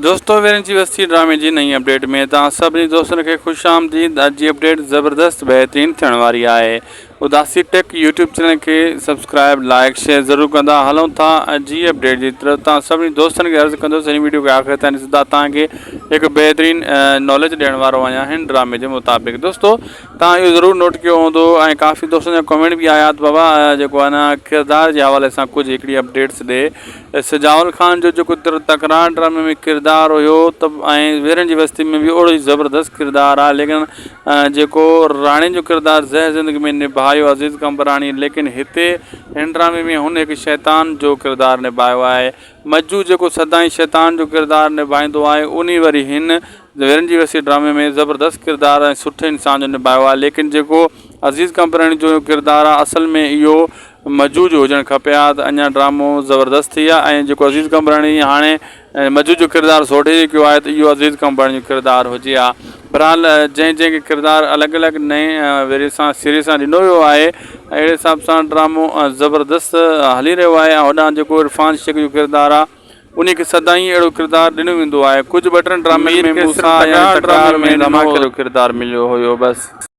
دوستو ويرن جي وستي ڊرامي جي نئين اپڊيٽ ۾ توهان سڀني دوستن کي خوش آمديد اڄ جي اپڊيٽ زبردست بهترين ٿيڻ واري آهي اداسي ٽيڪ يوٽيوب چينل کي سبسڪرائب لائڪ شيئر ضرور ڪندا هلون ٿا اڄ جي اپڊيٽ جي طرف توهان سڀني دوستن کي عرض ڪندس هن ويڊيو کي آخر تائين ڏسندا توهان کي هڪ بهترين ناليج ڏيڻ وارو آهيان هن ڊرامي جي مطابق دوستو توهان اهو ضرور نوٽ ڪيو هوندو ۽ ڪافي دوستن جا ڪمينٽ به آيا ته بابا جيڪو آهي نه ڪردار جي حوالي سان ڪجهه هڪڙي اپڊيٽس ڏي سجاول خان جو جيڪو تڪرار ڊرامي ۾ ڪردار هيو ته ۽ ويرن جي وستي ۾ به اهڙو ئي زبردست ڪردار آهي ليڪن جيڪو راڻي جو ڪردار زهر زندگي ۾ نڀايو عزيز قمبراڻي ليڪن هتي هن ڊرامي ۾ هن هڪ شيطان جو ڪردار نڀايو آهي مجو جيڪو سدائين شيطان جو ڪردار نڀائيندو آهي انهي وري هن ويرن جي وستي ڊرامي ۾ زبردست ڪردار ۽ سٺي انسان جو نڀايو آهي ليڪن جيڪو عزيز قمبراڻي جو ڪردار آهي اصل ۾ اهو مجو جو هجڻ کپي ها ته اڃا ڊرامو زبردست ٿئي ها ۽ جيڪو عزيز قمبراڻي هاڻي مجو جو ڪردار سوڍي جو ڪيو آهي ته اهو عزيز قمبراڻي جو ڪردار هجي ها بھرحال جنهن جنهن کي ڪردار الڳ الڳ نئين ويري سان سري سان ڏنو ويو آهي اهڙي حساب سان ڊرامو زبردست هلي رهيو آهي ۽ هوڏانهن جيڪو عرفان شيخ جو ڪردار آهي انهي کي سدائين اهڙو ڪردار ڏنو ويندو آهي ڪجهه ٻه ٽن ڊرامن ۾ مون سان يعني تڪرار ۾ ڌماڪي جو ڪردار مليو هيو بس.